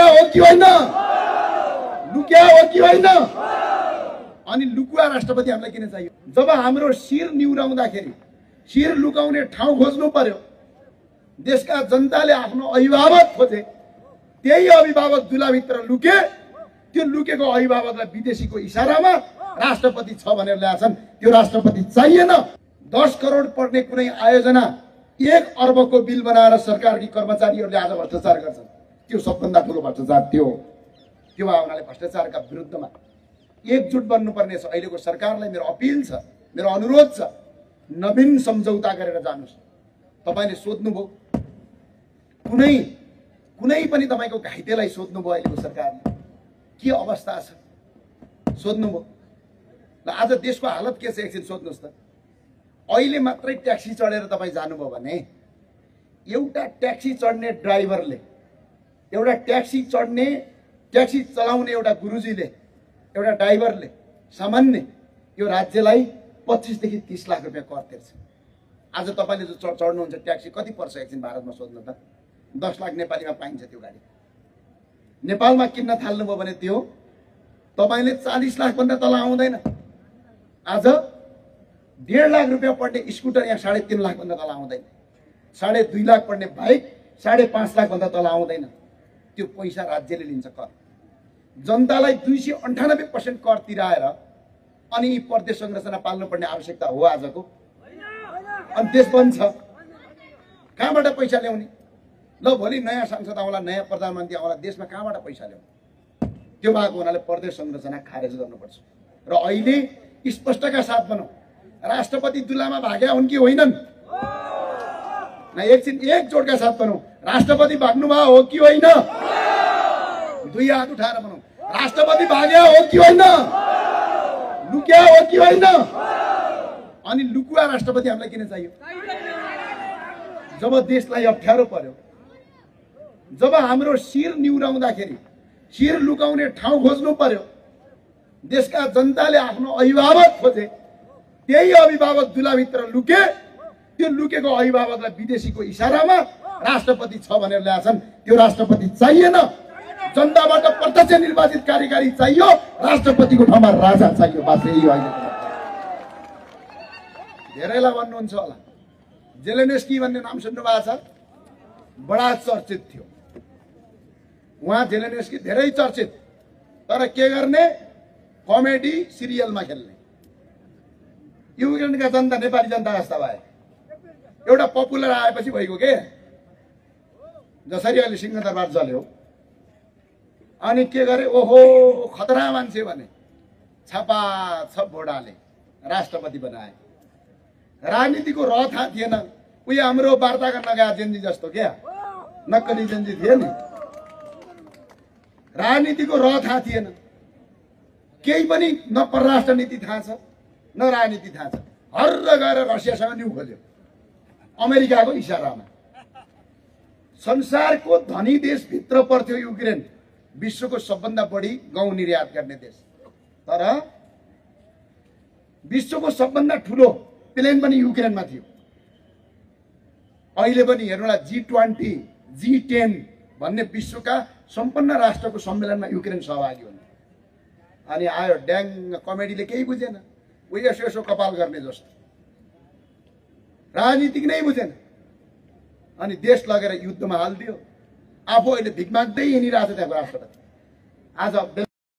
लुक्या हो कि होइन? लुक्या हो कि होइन? अनि लुकुवा राष्ट्रपति हामीलाई किन चाहियो? जब हाम्रो शिर निहुराउँदाखेरि शिर लुकाउने ठाउँ खोज्नु पर्यो, देशका जनताले आफ्नो अभिभावक खोजे, त्यही अभिभावक दुलाभित्र लुके, त्यो लुकेको अभिभावकलाई विदेशीको इशारामा राष्ट्रपति छ भनेर ल्याछन्। त्यो राष्ट्रपति चाहिएन। 10 करोड पर्ने कुनै आयोजना 1 अर्बको बिल बनाएर सरकारकी कर्मचारीहरूले आज भ्रष्टाचार गर्छन्। त्यो सबभन्दा ठुलो भ्रष्टाचार त्यो आउनाले भ्रष्टाचारका विरुद्धमा एकजुट बन्नुपर्ने छ। अहिलेको सरकारलाई मेरो अपिल छ, मेरो अनुरोध छ, नवीन सम्झौता गरेर जानुस्। तपाईले सोध्नुभयो, कुनै पनि तपाईको घाइतेलाई सोध्नुभयो अहिलेको सरकारले के अवस्था छ सोध्नुभयो? ल आज देशको हालत के छ एकछिन सोध्नुस् त। अहिले मात्रै ट्याक्सी चढेर तपाईँ जानुभयो भने एउटा ट्याक्सी चढ्ने ड्राइभरले, एउटा ट्याक्सी चलाउने एउटा गुरुजीले, एउटा ड्राइभरले सामान्य यो राज्यलाई 25 देखि 30 लाख रुपियाँ कर तिर्छ। आज तपाईले जो चढ्नुहुन्छ ट्याक्सी कति पर्छ एकछिन भारतमा सोध्नु त? 10 लाख नेपालीमा पाइन्छ त्यो गाडी। नेपालमा किन्न थाल्नुभयो भने त्यो तपाईले 40 लाख भन्दा तल आउँदैन। आज 1.5 लाख रुपियाँ पर्ने स्कुटर यहाँ 3.5 लाख भन्दा तल आउँदैन। 2.5 लाख पर्ने बाइक 5.5 लाख भन्दा तल आउँदैन। त्यो पैसा राज्यले लिन्छ कर। जनतालाई 298% कर तिराएर अनि यी प्रदेश संरचना पाल्नुपर्ने आवश्यकता हो आजको? अनि देश बन्छ कहाँबाट पैसा ल्याउने? ल भोलि नयाँ सांसद आउला, नयाँ प्रधानमन्त्री आउला, देशमा कहाँबाट पैसा ल्याउने? त्यो भएको हुनाले प्रदेश संरचना खारेज गर्नुपर्छ। र अहिले स्पष्टका साथ भनौँ, राष्ट्रपति दुलामा भाग्या हुन् कि होइनन्? न एकछिन एकजोटका साथ भनौँ, राष्ट्रपति भाग्नुभयो हो कि होइन? दुई हात उठाएर भनौँ, राष्ट्रपति भाग्या हो कि होइन? लुक्या हो कि होइन? अनि लुकुवा राष्ट्रपति हामीलाई किन चाहियो? जब देशलाई अप्ठ्यारो पर्यो, जब हाम्रो शिर निहुराउँदाखेरि शिर लुकाउने ठाउँ खोज्नु पर्यो, देशका जनताले आफ्नो अभिभावक खोजे, त्यही अभिभावक दुलाभित्र लुके, त्यो लुकेको अभिभावकलाई विदेशीको इशारामा राष्ट्रपति छ भनेर ल्याछन्। त्यो राष्ट्रपति चाहिएन। जनताबाट प्रत्यक्ष निर्वाचित कार्यकारी चाहियो, राष्ट्रपतिको ठाउँमा राजा चाहियो। बस यही हो। अहिले धेरैलाई भन्नुहुन्छ होला, जेलेन्स्की भन्ने नाम सुन्नु भएको छ? बडा चर्चित थियो उहाँ जेलेन्स्की, धेरै चर्चित। तर के गर्ने? कमेडी सिरियलमा खेल्ने। युक्रेनका जनता नेपाली जनता जस्ता भए। एउटा पपुलर आएपछि भइगयो के? जसरी अहिले सिंहदरबार जल्यो अनि के गरे? ओहो खतरा मान्छे भने छापाछप भोडाले राष्ट्रपति बनाए। राजनीतिको रह थाहा थिएन। उयो हाम्रो वार्ता गर्न गए जेनजी जस्तो क्या, नक्कली जेनजी थिए नि। राजनीतिको रह थाहा थिएन, केही पनि न परराष्ट्र नीति थाहा छ न राजनीति थाहा छ। हर्र गएर रसियासँग न्यु खोल्यो अमेरिकाको इशारामा। संसारको धनी देशभित्र पर्थ्यो युक्रेन, विश्वको सबभन्दा बढी गहुँ निर्यात गर्ने देश। तर विश्वको सबभन्दा ठुलो प्लेन पनि युक्रेनमा थियो। अहिले पनि हेर्नुला G20, G10 भन्ने विश्वका सम्पन्न राष्ट्रको सम्मेलनमा युक्रेन सहभागी हुन्। अनि आयो ड्याङ, कमेडीले केही बुझेन, ऊ यसो यसो कपाल गर्ने जस्तो, राजनीतिक नै बुझेन। अनि देश लगेर युद्धमा हालिदियो। आफू अहिले भिख माग्दै हिँडिरहेको छ त्यहाँको राष्ट्रपति। आज